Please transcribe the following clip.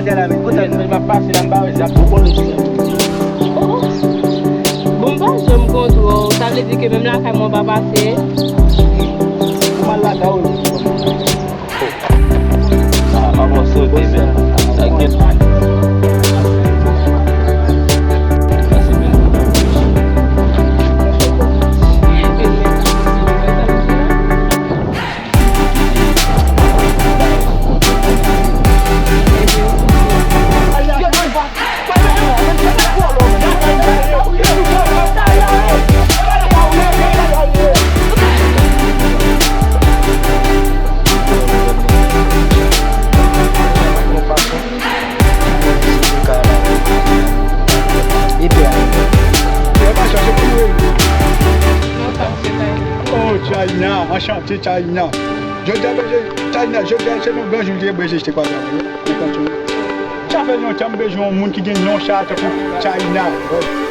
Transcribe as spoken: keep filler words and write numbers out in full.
Tèl la, men kote m ap pase la, m pa wè si l ap bon konnen si. Oh. Bon, m pa janm kontre w. Sa vle di ke menm lakay mwen w pa pase? Ou mal lakay ou? Ah, pa bon sote, men. Sa gen. Oh, China, anchante, China. Jodi a, China, jodi a, se nan gran jou li ye, Brezil te kwaze avè yo. Sa fè lontan m bezwen yon moun ki gen non sa, tankou China.